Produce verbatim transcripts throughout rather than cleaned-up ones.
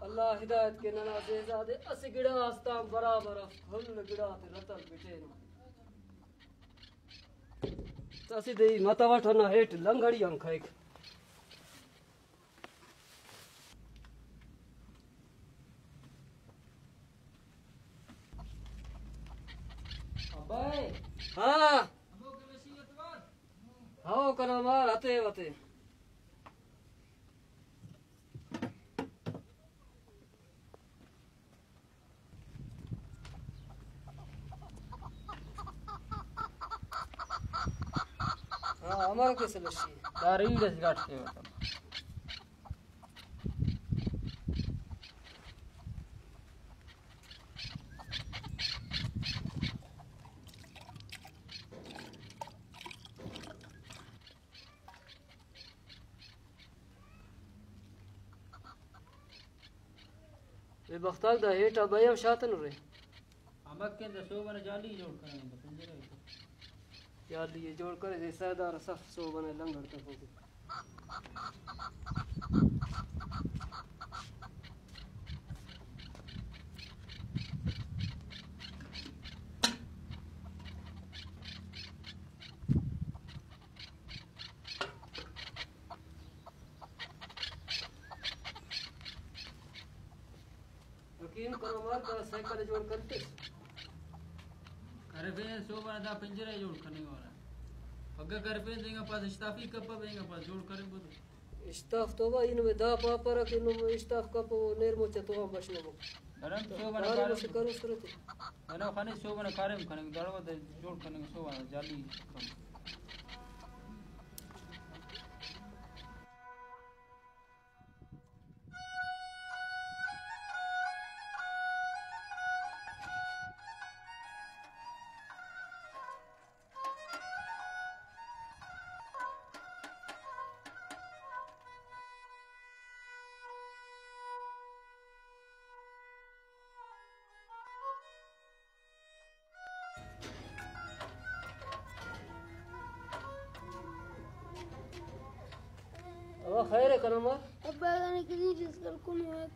اللہ ہدایت کے ننا زیزا دے اسہ گڑاس تان برابر اف، کل گڑاتے رتل بٹینو۔ اسہ دے ای متوٹ ہندا ہیٹ لنگڑی آن کائک۔ ابا! ہاں۔ ہمو کہ مشین اتوار۔ ہاں، کنا مار، ہتے وتے۔ ہاں، ہمر کس لشی۔ دا ریڑ اس گاٹ کے مطلب۔ اے بختاک، دا ہیٹا بئے ہم شاتنرے۔ امر کن دا سہب ئنا جالی جوڑ کننگ انت، پنجرہ ءِ۔ جالی ءِ جوڑ کرے، دے سردار اس اف، سہب ئنا لنگڑ تفوکو۔ حکیم، کنا مار، کنا سائیکل جوڑ کر تس۔ کرفین، سہب ئنا دا پنجرہ جوڑ کننگ والا۔ پگہ کرفین، دینگا پاس اشتافی کپہ، دینگا پاس جوڑ کرنگ بودو۔ اشتاف تو با، ای نمے دا پاپرہ کہ نم اشتاف کپہ، او نیر مچ تو ہم بشنبو۔ برم، سہب ئنا کاریم۔ کروس کرے تے۔ نہ، نہ، خنے سہب ئنا کاریم کننگ، داڑے ودے جوڑ کننگ، سہب ئنا جالی کننگ۔ ابا خیر ءِ کنا مار؟ ابا، دانے کدی جس کر کنے آک۔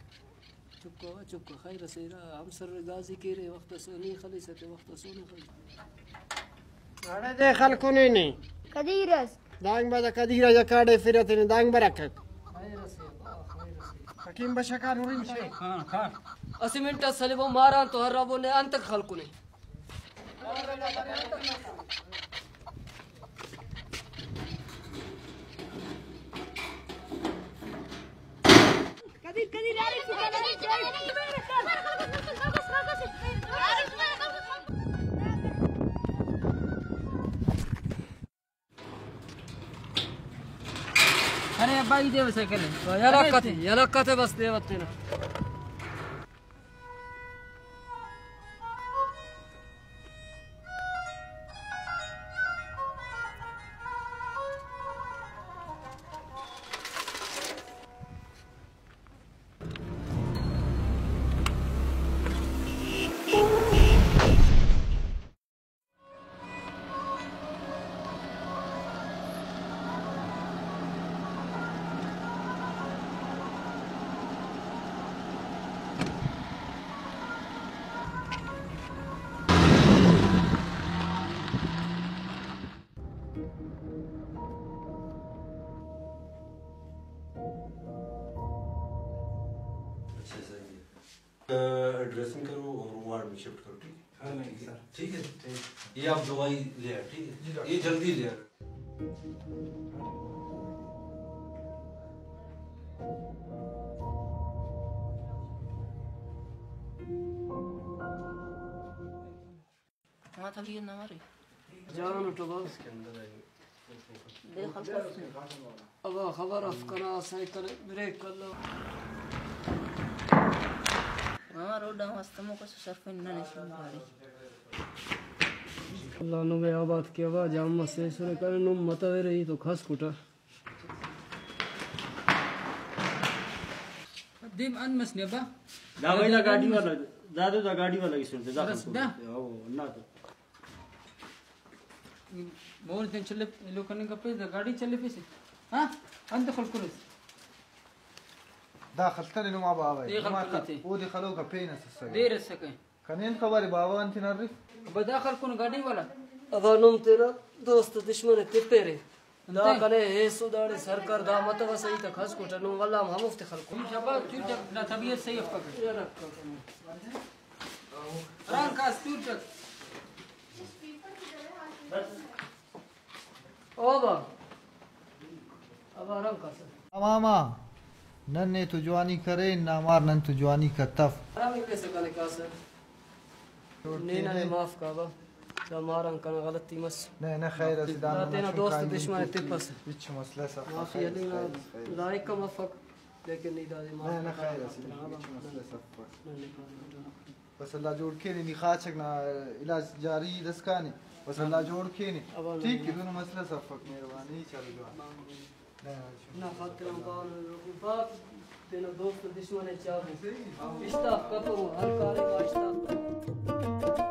چپ کہ، چپ کہ، خیر اسے دا ہمسر غازی کیرے، وخت اس نی خلیسہ تے وخت اس نی خلیسہ۔ اڑے دے خلکنے نے۔ کدیر اس۔ دانگ بدا کدیر آ جا کاڑے فرتے نے، دانگ برکک۔ خیر اسے، خیر اسے۔ حکیم بشکار ہرنگ شے۔ ہاں، خان۔ اسہ منٹ اس سلبو ماران تو ہر ربو نے انتک خلکنے۔ ارے ابا، ای دے سائیکل ہے۔ یلا کتے، یلا کتے بس دے وتے نا۔ اچھا سر جی۔ ڈریسنگ کرو اور وارڈ میں شفٹ کرو، ٹھیک ہے؟ ہاں، نہیں، سر۔ ٹھیک ہے؟ ٹھیک۔ یہ آپ دوائی لے آئے، ٹھیک ہے؟ جی، ڈاکٹر۔ یہ جلدی لے آئے۔ ہاں، طبیعت نہ مری۔ جان اٹھو بس۔ بے خبر۔ ابا خبر اف کنا سائیکل بریک کلو۔ ہاں، روڈ آن واسطہ موقع سے صرف ننے شروع کاری۔ اللہ نمے آباد کے ابا، جام مسے سنے کرے نم متورے ہی تو کھس کٹا۔ دیم ان مس نے ابا۔ دا بھائی دا گاڑی والا، دا دے دا گاڑی والا کی سنتے، دا بس خلکو دا۔ او، نا تو۔ مون تین چلے، ایلو کننگ کپیس، دا گاڑی چلیفیسے۔ ہاں؟ انت خلکرس۔ دا خلتنے نما باوہ ءِ۔ اے نما خلکنے تے۔ اودے خلوکا پین اس اسکہ۔ دیر اسکہ۔ کنے انت خبر ءِ باوہ غان تینا ہرف؟ ابا دا خلکن گاڈی والا۔ ابا نم تینا دوست دشمن ءِ تپیرے۔ دا انتئے؟ کنے ایسو داڑے سرکار دا متوسہ ہیت آک ہسکٹ نم ولدا ہم ہموفتے خلکو۔ شاباش، چوٹک نا طبیعت صحیح افک۔ آرام کاس چوٹک۔ او با۔ ابا آرام کاسہ۔ ماما، نن نے تو جوانی کرین، نا مار نن تو جوانی کتف۔ آرام کیسہ کنے کاسہ۔ جوڑ نے ننے کینے۔ معاف کا با۔ دا ماران کنا غلطی مس۔ نہ، نہ، خیر اسے، دا دا ننا تینا چنکا دوست ہندن دشمن تے تپس۔ ہچ مسئلہ سفر، معافی خیر، علی نا خیر، خیر۔ لائق ہم افک، لیکن نی دادے معاف نہ، نہ، کر۔ خیر اسے، ہچ مسئلہ سفر۔ نہ، نہ، بس اللہ جوڑ کینے، نی خاچک نا علاج جاری دسکانے، بس اللہ جوڑ کینے۔ ابا ٹھیک نہ۔ کہ دونوں مسئلہ سفک، مہربانی، چلو جوان۔ نا خاطر آن پاوہ، پاک تینا دوست دشمن ءِ چاگو۔ اشتاف کتو، ہر کاریم آ اشتاف کتو۔